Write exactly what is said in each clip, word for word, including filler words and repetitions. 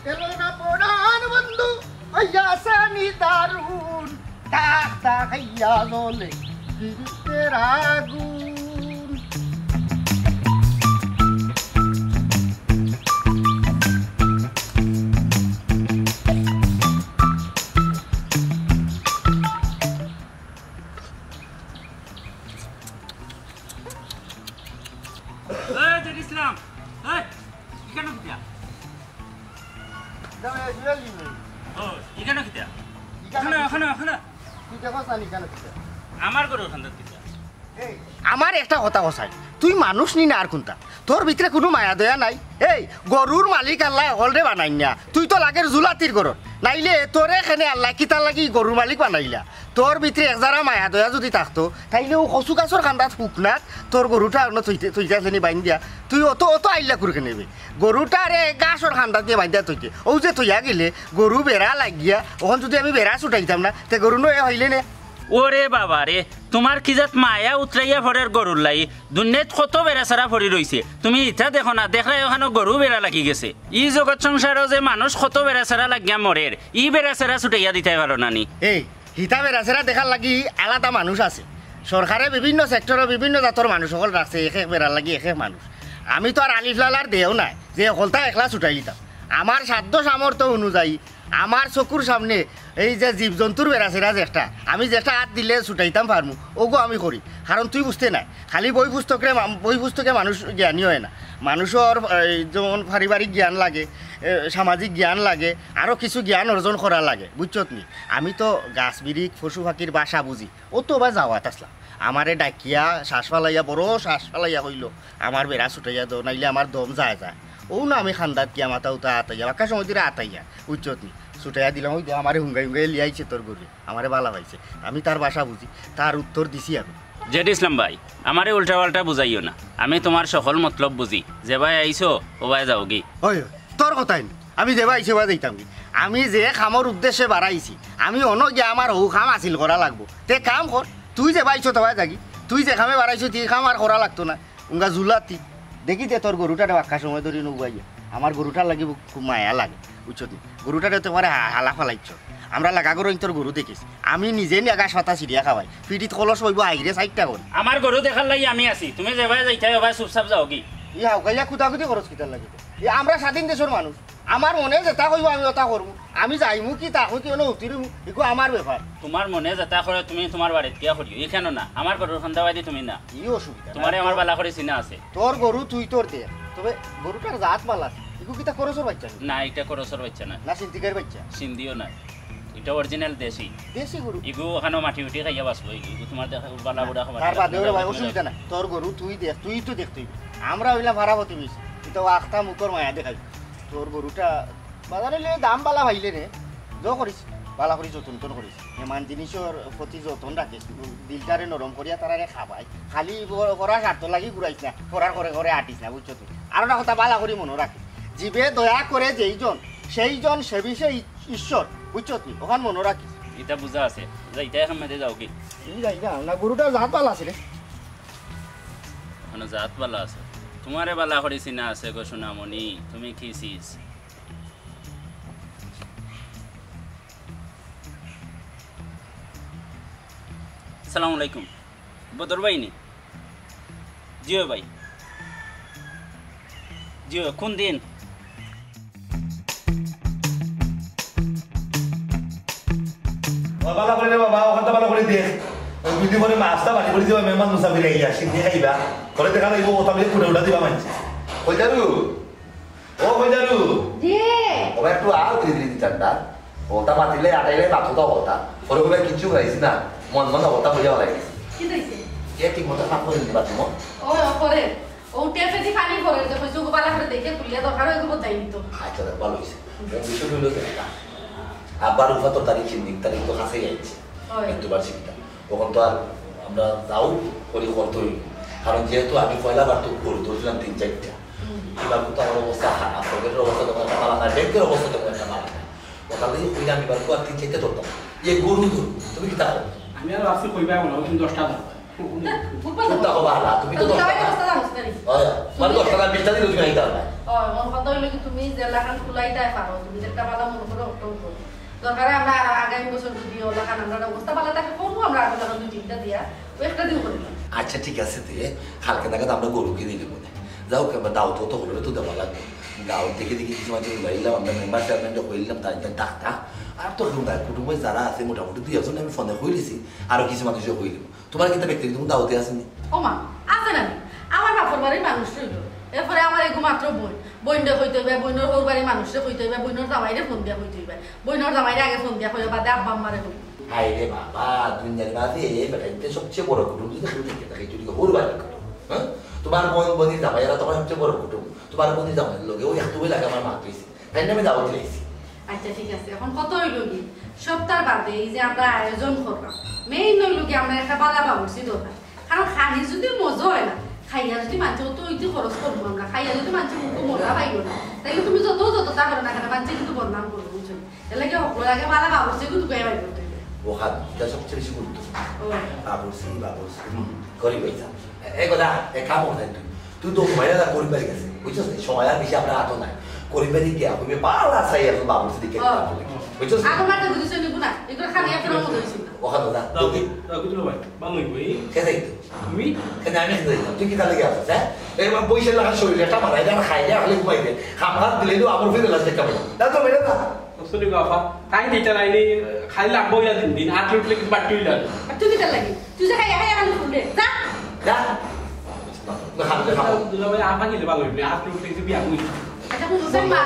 এলো না পরাণ বন্ধু, অইয়া আছে নি দারুণ। তা তা খাইয়া জ্বলে পিরিতের আগুন। এই জেড ইসলাম, এই, ইখানো কিতা? দাম, এই জুয়েল নি? ও, ইখানো কিতা? ইখানো কিতা? ইখানো, ইখানো। তুই দেখোস না, ইখানো কিতা? আমার গরুর খান্দাত কিতা? এই, আমার একটা কথা কছাই, তুই মানুষ নি না আর কুনটা? তোর ভিতরে কুনু মায়া দয়া নাই? এই, গরুর মালিক আল্লায় হকলরে বানাইন না, তুই তো লাগের জুলাতির গরুর। নাইলে তোরে কেনে আল্লায় কিতার লাগি গরুর মালিক বানাইলা? তোর ভিতরে এক জারা মায়া দয়া যুদি থাকতো, তাইলে অউ কচু গাছর খান্দাত হুকনাত তোর গরুটা অনো থইতে, থইতে আছে নি বাইন্দিয়া? তুই অত, অত আইল্লা কুর কেনে বে? গরুটারে গাছর খান্দাত দিয়া বাইন্দিয়া থইতে। অউ যে থইয়া গেলে, গরু বেড়া লাগিয়া, অখন যুদি আমি বেড়া ছুটাইতাম না, তে গরু নয়া অইলে নে। ওরে বাবা রে, তুমার কি জাত মায়া উতরাইয়া পড়ের গরুর লাগি। দুনিয়াত কত বেড়াছেড়া পড়ি রইছে, তুমি ইতা দেখো না, দেখরায় অখানো গরু বেড়া লাগি গেছে। ই জগৎ সংসারো যে মানুষ কত বেড়াছেড়া লাগিয়া মরের, ই বেড়াছেড়া ছুটাইয়া দিতায় পারো না নি? এই, হিতা বেড়াছেড়া দেখার লাগি আলাদা মানুষ আছে। সরকারে বিভিন্ন সেক্টরো বিভিন্ন জাতর মানুষ হকল রাখছে, এক এক বেড়ার লাগি এক এক মানুষ। আমি তো আর আলিফ লালার দেও নায় যে হকলতা একলা ছুটাই দিতাম। আমার সাধ্য সামর্থ্য অনুযায়ী আমার চকুর সামনে এই যে জীবজন্তুর বেড়াছেড়া যে একটা, আমি যে একটা আত দিলে ছুটাইতাম পারমু, অগু আমি করি। কারণ তুই বুঝতে নায়, খালি বই পুস্তকে মা-, বই পুস্তকে মানুষ জ্ঞানী অয় না। মানুষর, এই, যেমন পারিবারিক জ্ঞান লাগে, এ, সামাজিক জ্ঞান লাগে, আরো কিছু জ্ঞান অর্জন করা লাগে, বুঝছত নি? আমি তো গাছ বিরিখ, পশু পাখির ভাষা বুঝি, অউ তো বা যাওয়াত আছলাম। আমারে ডাকিয়া শ্বাস ফালাইয়া, বড় শ্বাস ফালাইয়া কইলো, "আমার বেড়া ছুটাইয়া দেও, নাইলে আমার দম যায় যায়।" অউ না আমি খান্দাত গিয়া মাথা উতা আতাইয়া, বাক্কা সময় ধরে আতাইয়া, বুঝছত নি? ছুটাইয়া দিলাম, অউ দে আমারে হুঙ্গাই হুঙ্গাই লিয়াইছে তোর গরু। আমারে বালা পাইছে, আমি তার ভাষা বুঝি, তার উত্তর দিছি আমি। জেড ইসলাম ভাই, আমারে উল্টা পাল্টা বুঝাইও না, আমি তুমার সকল মতলব বুঝি, যেবায় আইছো, অবায় যাওগি। অয়, অয়, তোর কথাই নি, আমি যেবায় আইছি, অবায় যাইতামগি। আমি যে কামর উদ্দেশ্যে বারাইছি, আমি অনো গিয়া আমার হউ কাম হাসিল করা লাগবো। তে কাম কর, তুই যেবায় আইছো, অবায় যাগি, তুই যে কামে বারাইছো, তে কাম আর করা লাগতো না। উঙ্গা জুলাতি। দেখি দে তোর গরুটারে বাক্কা সময় ধরি নু বাইয়া। আমার গরুটার লাগি বু-, খুব মায়া লাগে, বুঝছত নি? গরুটারে তো একবারে হা-, হালা ফালাইছ। আমরা লাগা গরু তোর গরু দেখিস। আমি নিজে নিয়া গাছ পাতা ছিড়িয়া খাওয়াই। ফিটিত কলস অইবো হাইরে সাইডটা করি। আমার গরু দেখার লাগি আমি আছি। তুমি যেবায় যাইতায় অবায় চুপচাপ যাওগি। ই হাউকাইয়া কুদাকুদি খরচ কিতার লাগি? ই আমরা স্বাধীন দেশর মানুষ। আমার মনে যেটা কইবো আমি ওটা করমু। আমি যাইমু কি তা কই কি অনো উতিরিমু, ইগু আমার ব্যাপার। তুমার মনে যেটা কয় তুমি তুমার বাড়িত গিয়া করিও, ইখানো না। আমার গরুর খান্দাবায়দি তুমি না। ই অসুবিধা নাই। তুমারে আমার বালা করি চিনা আছে। তোর গরু তুই তোর দে। তবে গরুটার জাত বালা আছে। ইগু কিতা খরচর বাইচ্চা নি? না, ইটা খরচর বাইচ্চা না। না সিন্ধিকার বাইচ্চা? সিন্ধিও না। ইটা original দেশি। দেশি গরু? ইগু অখানো মাটি উটি খাইয়া বাঁচবো। ইগু তুমার দেখা বালা বুড়া খাবার তার বাদে ওরে ভাই অসুবিধা নাই। তোর গরু তুই দেখ, তুই তো দেখতেই। আমরা অইলাম ভাড়া প্রতিবেশী। ইটা আখতা মুখর মায়া দেখাই। তোর গরুটা বাজারে লইয়া দাম বালা পাইলে রে, যো করিস, বালা করি যতন তন করিস। এমান জিনিসর প্রতি যতন রাখিস, দিলটারে নরম করিয়া তারারে খাবাই। খালি ব-, করার স্বার্থ লাগি ঘুরাইস না, করার করে করে আটিস না, বুঝছো তুই? আর একটা কথা বালা করি মনো রাখিস, জীবে দয়া করে যেই জন, সেই জন সে বিষয়ে ই-, ঈশ্বর, বুঝছো তুই? অখান মনো রাখিস। ইটা বুঝা আছে, যাইতায় অখন মেদে যাওগি। এই যাই না, না, গরুটা জাত বালা আছে রে। অখানো জাত বালা আছে। তুমারে বালা করি চিনা আছে গো সোনামণি, তুমি কি চিজ? আসসালামু আলাইকুম। বদর ভাই নি? জি অয় ভাই। জি অয়, কুন দিন? ও বালা করি রে বাবা, অখানটা বালা করি দেখ। অউ দুই দিন পরে মাছটা বাড়ি করি দিবা, মেহমান মুসাফির আইয়া, সিন্নি খাইবা। পরে দেখা যাইবো, অতা মিলে কুটে উঠা দিবা মানষে। কই যারু? ও কই যারু? জি। ও ভাই, একটু আও, ধীরে ধীরে ঠান্ডা। অতা মাতিলে, আটাইলে, মাথা তো অতা। পরে কইবা কিচ্ছু খাইছি না, মন মন অতা হইয়া হলাই গেছে। কিতা অইছে? এ ঠিক মতো কাম করে নি বাথরুম? ও, ও করে। ও টেপে দি পানি পড়ে, যে কইছে, "ওগো, বালা করে দেখে খুলিয়া দরকার হয়, ওগো, বদলাই নিত।" আচ্ছা, দেখ, ভালা অইছে। ও বিষয় অইলো যে এটা। আবার উফা তো তারিখ, তিন দিন তারিখ তো কাছেই আইছে। হয়। মৃত্যুবার্ষিকীটা। অখন তো আর আমরা যাও করি করতে অইবো। কারণ যেহেতু আমি পয়লা বার তো গরু ধরছিলাম তিন চাইরটা। হুম। এবার তো আমার অবস্থা খারাপ, পকেটের অবস্থা তেমন একটা ভালা না, ব্যাংকের অবস্থা তেমন একটা ভালা না। ও তাইলে ওই আমি বার কর তিন চাইরটা ধরতাম। ইয়ে গরু গরু, তুমি কিতা কও? আমি আর ভাবছি কইবা মনে হয়, তুমি দশটা ধরবা। বুঝবা তো? কুন্তা কবা হালা, তুমি তো তুমি দশটা সবাই না। দশটা জানো, বুঝতে পারি। অয়, মানে দশটা না, বিশটা দিলে তুমি আইতা না। অয়, মন কথা অইলো কি তুমি যে লাখান খুলাইতায় পারো, তুমি যেটা ভালা মনে করো, ওটাও করো। দরকারে আমরা আগামী বছর যদি ওলাখান আমরা অবস্থা ভালা থাকে, করবো আমরা আরো লাখান দুই তিনটা দিয়া, ওই একটা দিন করে দিলাম। আচ্ছা, ঠিক আছে, তে কালকে নাগাদ আমরা গরু কিনে নিব না। যাও, আমরা দাওয়াত তো হলো তো দেওয়া লাগবে। দাওয়াত থেকে দেখি কিছু মাঝে উলাইলাম, আমরা মেম্বার চেয়ারম্যানকে কইলাম, তাই তাই ডাকতা। আর তো কেউ নাই, কুটুমে যারা আছে মোটামুটি দুই একজন আমি ফোনে কইলিছি, আরো কিছু মানুষে কইলাম। তোমার কিন্তু ব্যক্তিগত কোনো দাওয়াতে আসেনি? ও মা, আছে না নি? আমার বাপর বাড়ির মানুষ রইল, এরপরে আমার এগু মাত্র বোন, বোনরে কইতে অইবে, বোনর হউর বাড়ির মানুষরে কইতে অইবে, বোনর জামাইরে ফোন দিয়া কইতে অইবে, বোনর জামাইরে আগে ফোন দিয়া কইও, বাদে আব্বা আম্মারে কইও। হায় রে বাবা, দুনিয়ার মাঝে এই বেটাইতে সবচেয়ে বড় কুটুম যদি কেউ থেকে থাকে, যদি হউর বাড়ির কুটুম, হ্যাঁ? তোমার বোন, বনির জামাইরা তোমার সবচেয়ে বড় কুটুম। তোমার বনির জামাইর লগে ওই একটু লাগে আমার মাত হইছে, তাই না আমি দাওয়াত দিলাইছি। আচ্ছা, ঠিক আছে, এখন কত হইল কি? সপ্তাহ বাদে এই যে আমরা আয়োজন করলাম, মেইন হইল কি আমরা একটা বালা বাবুর্চি দরকার। কারণ খানি যদি মজা হয় না, খাইয়া যদি মানষে অত ইতি খরচ করবো আমরা, খাইয়া যদি মানষে মুখে মজা পাইব না, তাইলে তুমি যত যতটা করো না কেন, মানষে কিন্তু বদনাম করবো, বুঝছো? এর লাগি হকল আগে বালা বাবুর্চি কিন্তু গায়ে বাইর করতে হইবে। ও খান, এটা সবচেয়ে বেশি গুরুত্বপূর্ণ। ও। বাবুর্চি, বাবুর্চি, হুম, করি বইতা। এ কথা, এ কাম করতে তুই। তুই তো সময় না করি বাড়ি গেছে, বুঝছস নি? সময় আর বেশি আমরা আতো নাই। করি বাড়ি গিয়া, কইবে, "বালা চাই এখন বাবুর্চি দিকে।" ও। বুঝছস নি? আগর বার তো বুঝছস নি, গুনা। এগুলো খালি একটা রকম হইছে না। ওখানে যা, দাও, দেখি। দাও, কিছু ভাই, ভালো হইব, এই। কে দেখতো? তুমি? কেন আমি খেতে যাইতাম? তুই কি তাহলে গিয়ে আসছিস, হ্যাঁ? এই আমার বইসের লাগার শরীরে একটা মারা, এটা খাইলে, খালি ঘুমাই দে। খাবার দিলে তো আমার ফিরে লাস্টে কেমন? না তো বেরো না। আসলে বাবা, তাই দিতে নাইনি, খাইলাম বইলা দিন দিন, আট উঠলে কিছু বাট্টি হইল না। আর তুই কিতার লাগি? তুই যে খাইয়া খাইয়া খালি ফুল দে, যা। যা। না, খাবে, খাবে। দুলা ভাই, আপা গেলে ভালো হইবে, আট উঠলে কিছু বিয়া হইল। আচ্ছা, বুঝছেন মা?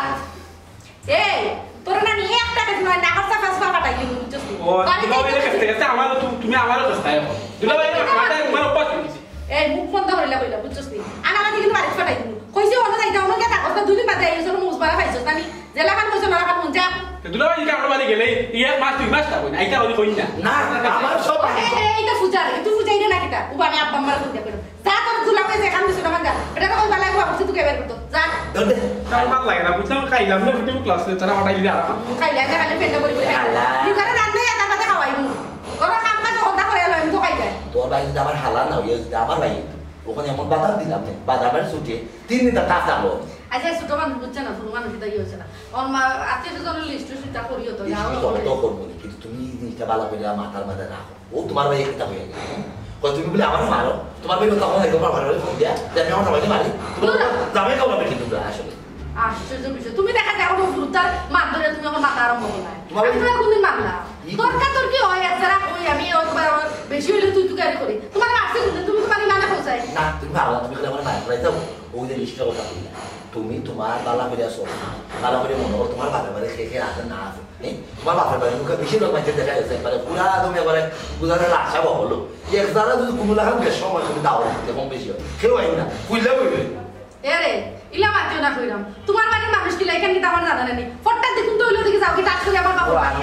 এই, তোরা না নিয়ে একটা কাজ নয়, না করতে ফাঁস পা কাটাই দিব, বুঝছস নি? ও, বাড়িতে দুলা ভাই, গেছে, গেছে, আমারও তু-, তুমি আমারও চেষ্টা এখন। দুলা ভাই, আমার, আমার অভ্যাস হয়ে গেছে। এই, মুখ বন্ধ করিলা কইলা, বুঝছস নি? আর আমাকে কিন্তু বাড়িতে পাঠাই দিব। কইছে, অন্য যাইতা, অন্য গিয়া থাকস না, দুদিন বাদে এই জন্য মুখ বাড়া পাইছস না নি? জেলা খান কইছে, নরা খান মন যা। তো দুলা ভাই, যদি আমরা বাড়ি গেলে, এই এক মাস, দুই মাস থাকবো না, আইতা হইলে কই না? না, আমার সব এই, এই, এইটা পূজা, তুই পূজাই রে না কিতা? উবা, আমি আব্বা আম্মার ফোন দিয়া কইলাম। যা, তোর দুলাভাই যেখান দিছে ওখান যা। এটা তো ওই বালাই বাবুর্চি তুই এবার করতো। যা। ধর দে। তার ভালো লাগে না, বুঝলাম, খাইলাম না, রুটি ক্লাস নিয়ে তারা পাঠাই দিলে আর আমার। খাইলে আগে খালি পেটটা ভরি ভরি খাই। আল্লাহ। নিজেরা রান্ধে আর তার বাদে খাওয়াই মু। ওরা কাম কাজ হতা করে এলো, আমি তো খাই যায়। তোর ভাই যদি আমার হালা না হইয়া যদি আমার ভাই হইতো, ওখানে এমন বাধা দিলাম না, বাধা আমার ছুটে তিন দিন তার কাজ থাকলো। আচ্ছা, ছোট মানুষ বুঝছে না, ছোট মানুষ এটা ইয়ে হচ্ছে না। ওর মা আত্মীয় স্বজনের লিস্ট সিটা করিও তো, লিস্ট যাও তো করে। তো করবো না, কিন্তু তুমি এই জিনিসটা ভালো করে মাথার মাঝে রাখো। ও তোমার ভাই একটা হয়ে গেছে, হ্যাঁ? কই তুমি বলে আমার মারো, তোমার ভাই তখন একবার ভালো করে ফোন দিয়া, যে আমি আমার জামাইকে মারি, তুমি না। জামাই খাওয়াবে কিন্তু তোমরা আসলে। আশ্চর্য বিষয়, তুমি দেখা যায় ওর গুরুত্ব মাত ধরে তুমি আমার মাথা আরম্ভ করলায়। তোমার আমি ভাই তোমার কোনদিন মারলাম? কি? তর্কা তর্কি হয়, এক যারা কই আমি ওর বা-, ওর বেশি হইলে তুই তুকারি করি। তোমার মারছে কোনদিন? তুমি তোমার ইমানে পৌঁছাই। না, তুমি মারো না, তুমি খালি আমার মায়ের পড়াই যাও, ওই যে লিস্টটা কথা বলি না। তুমি তোমার বালা করে আসো, বালা করে মনে করো তোমার বাপের বাড়ি খেয়ে খেয়ে রাখে না আছে। এই, তোমার বাপের বাড়ির মুখে বেশিরভাগ মানুষের দেখা গেছে, একবারে পুরা তুমি একবারে বুঝা যায় আশা বহল। এক দ্বারা যদি কোনো লাগান বেশ সময় তুমি দাও দিতে কম বেশি হয়, কেউ হয় না, খুললে বলবে। এ রে, ইলা মাতিও না কইরাম। তোমার বাড়ির মানুষ কিলা, এখান কিতা আমার জানা নাই। ফট্টা দেখুন তো হইলো দেখি যাও, কি টাচ করে আমার বাপের বাড়ি।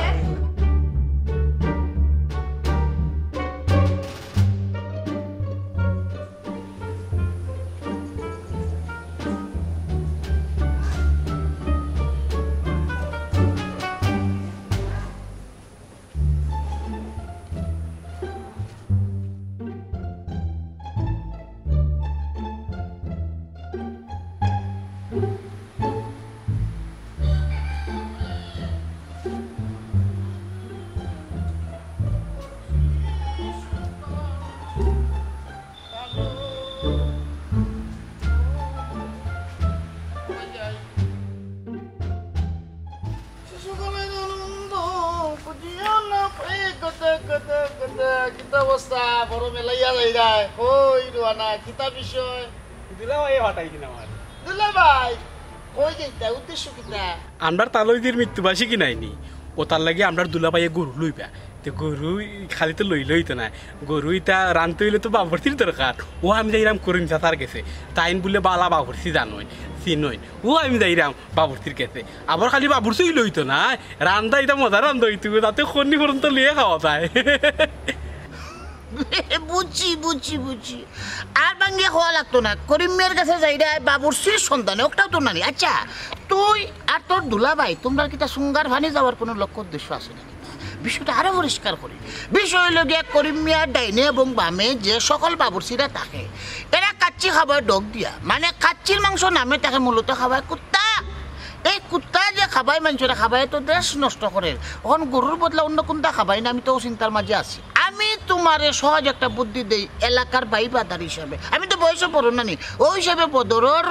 শিশুকালের আনন্দ খুঁজিও না পাই, কথা, কথা, কথা। কিতা অবস্থা? বড় মেলাইয়া যাই যায়। কই রুয়ানা? কিতা বিষয়? দুলাভাই হঠাৎ কিনা আমার। দুলাভাই, কই যাইতা? উদ্দেশ্য কিতা? আমরার তালইদির মৃত্যুবার্ষিকী নাইনি? ও তার লাগি আমরার দুলাভাইয়ে গরু লইবা। তে গরু খালি তো লইলে হইতো না। গরু ইতা রানতে হইলে তো বাবুর্চির দরকার। ও আমি যাইরাম করিম চাচার গেছে। তাইন বুলে বালা বাবুর্চি জানইন, চিনইন। ও আমি যাইরাম বাবুর্চির গেছে। আবার খালি বাবুর্চি হইলে হইতো না। রান্দা ইতা মজা রান্দা হইতো, তাতে খন্নি পর্যন্ত লিয়ে খাওয়া যায়। বুঝছি, বুঝছি, বুঝছি। আর ভাঙ্গিয়া কওয়া লাগতো না, করিম মিয়ার গেছে যাইরায় বাবুর্চির সন্ধানে, অটাউ তো নানি। আচ্ছা, তুই আর তোর দুলাভাই তুমরার কিতা সুঙ্গার ফানি যাওয়ার কুনু লক্ষ্য উদ্দেশ্য আছে নাকি? বিষয়টা আরো পরিষ্কার করি। বিষয় অইলো গিয়া করিম মিয়ার ডাইনে এবং বামে যে সকল বাবুর্চিরা থাকে, এরা কাচ্চি খাবায় ডগ দিয়া, মানে কাচ্চির মাংস নামে থাকে, মূলত খাবায় কুত্তা। এই কুত্তা যে খাবায় মানষরে, খাবায় তো দেশ নষ্ট করের। অখন গরুর বদলা অন্য কুনটা খাবায় না, আমি তো চিন্তার মাঝে আছি। আমি তুমারে সহজ একটা বুদ্ধি দেই, এলাকার ভাইবাদার হিসাবে। আমি তো বয়সে বড় নানি, অউ হিসাবে বদরর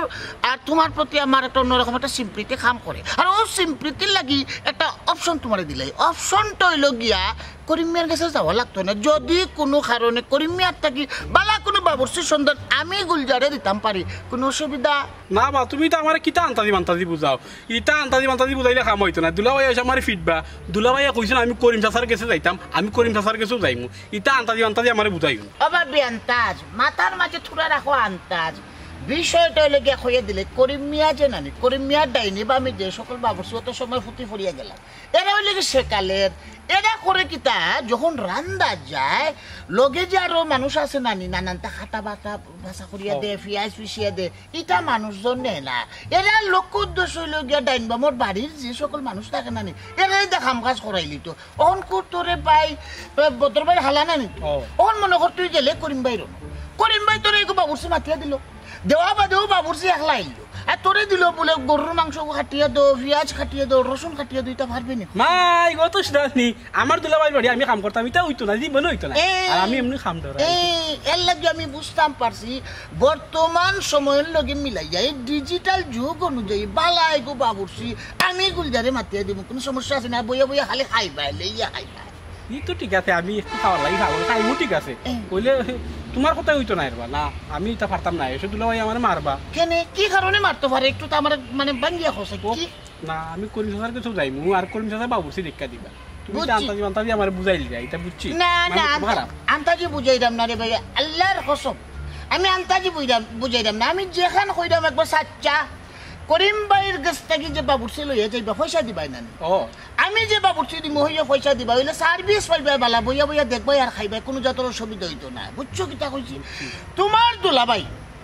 আর তুমার প্রতি আমার একটা অন্যরকম একটা sympathy কাম করে। আর অউ sympathyর লাগি একটা option তুমারে দিলাই। Optionটা অইলো গিয়া, করিম মিয়ার গেছে যাওয়া লাগতো না। যদি কুনু কারণে করিম মিয়ার থাকি বালা কুনু বাবুর্চির সন্ধান আমি গুলজারে দিতাম পারি, কুনু অসুবিধা? না বা, তুমি তো আমারে কিতা আন্তাজি মান্তাজি বুঝাও। ইতা আন্তাজি মান্তাজি বুঝাইলে কাম অইতো না। দুলাভাই আইসা আমারে ফিটবা। দুলাভাইয়ে কইছইন আমি করিম চাচার গেছে যাইতাম, আমি করিম চাচার গেছেউ যাইমু। ইতা আন্তাজি মান্তাজি আমারে বুঝাইও না। ও ভাবি আন্তাজ, মাথার মাঝে থুড়া রাখো আন্তাজ। বিষয়টা অইলো গিয়া কইয়া দিলে, করিম মিয়া যে নানি, করিম মিয়ার ডাইনে বামে যে সকল বাবুর্চি অত সময় ফুটি ফড়িয়া গেলা। এরা অইলো গি সেকালের, এরা করে কিতা, যখন রান্দা যায়, লগে যে আরো মানুষ আছে নানি, নানানতা কাটা বাটা বাছা করিয়া দে, পিয়াজ পিষিয়া দে, ইতা মানুষজন নেয় না। এরা লক্ষ্য উদ্দেশ্য অইলো গিয়া ডাইন বামর বাড়ির যে সকল মানুষ থাকে নানি, এরারে দে কাম কাজ করাইলিতো। অখন কু তোরে ভাই, বদর ভাই হালা নানি? অখন মনো কর তুই গেলে করিম ভাইর অনো। করিম ভাই তোরে এগু বাবুর্চি মাতিয়া দিলো। দেওয়া বাদেউ বাবুর্চি একলা আইলো। আর তোরে দিলো বুলে গরুর মাংস কাটিয়া দেও, পিয়াজ কাটিয়া দেও, রসুন কাটিয়া দেও, ইতা পারবে নি? মাই, অত সুদানি। আমার দুলাভাইর বাড়ি আমি কাম করতাম, ইতা অইতো না, জীবনে অইতো না। এই, আর আমি এমনে কাম ডরাই। এই, এর লাগি আমি বুঝতাম পারছি, বর্তমান সময়র লগে মিলাইয়া, এই digital যুগ অনুযায়ী বালা এগু বাবুর্চি আমি গুলজারে মাতিয়া দিমু, কুনু সমস্যা আছে না? বইয়া বইয়া খালি খাইবায়, লইয়া খাইবায়। ই তো ঠিক আছে, আমি একটু খাওয়ার লাগি খাবো, খাইমু ঠিক আছে। এ। কইলে তুমার কথায় অইতো নায় রে বা, না, আমি ইতা পারতাম না, এসে দুলাভাই আমারে মারবা। কেনে, কি কারণে মারতো পারে? একটু তো আমারে মানে ভাঙ্গিয়া কও চাই, ও, কি? না, আমি করিম চাচার গেছেউ যাইমু, আর করিম চাচায় বাবুর্চি দেখিয়া দিবা। তুমি তো বুঝছি। আন্তাজি মান্তাজি আমারে বুঝাইলিরায়, ইতা বুঝছি। না, মানে না, খুব আন্তা-, খারাপ। আন্তাজি বুঝাইরাম না রে ভাই, আল্লার কসম। আমি আন্তাজি বুঝাইরাম, বুঝাইরাম না। আমি যেখান কইরাম একবার সাচ্চা, করিম ভাইর গেছ থাকি যে বাবুর্চি লইয়া যাইবা, পয়সা দিবায় নানি? ও। আমি যে বাবুর্চি দিমু, অইয়া পয়সা দিবায়, অইলে service পাইবায় বালা, বইয়া বইয়া দেখবায় আর খাইবায়, কুনু জাতর অসুবিধা অইতো না। বুঝছো কিতা কইছি? তুমার দুলাভাই,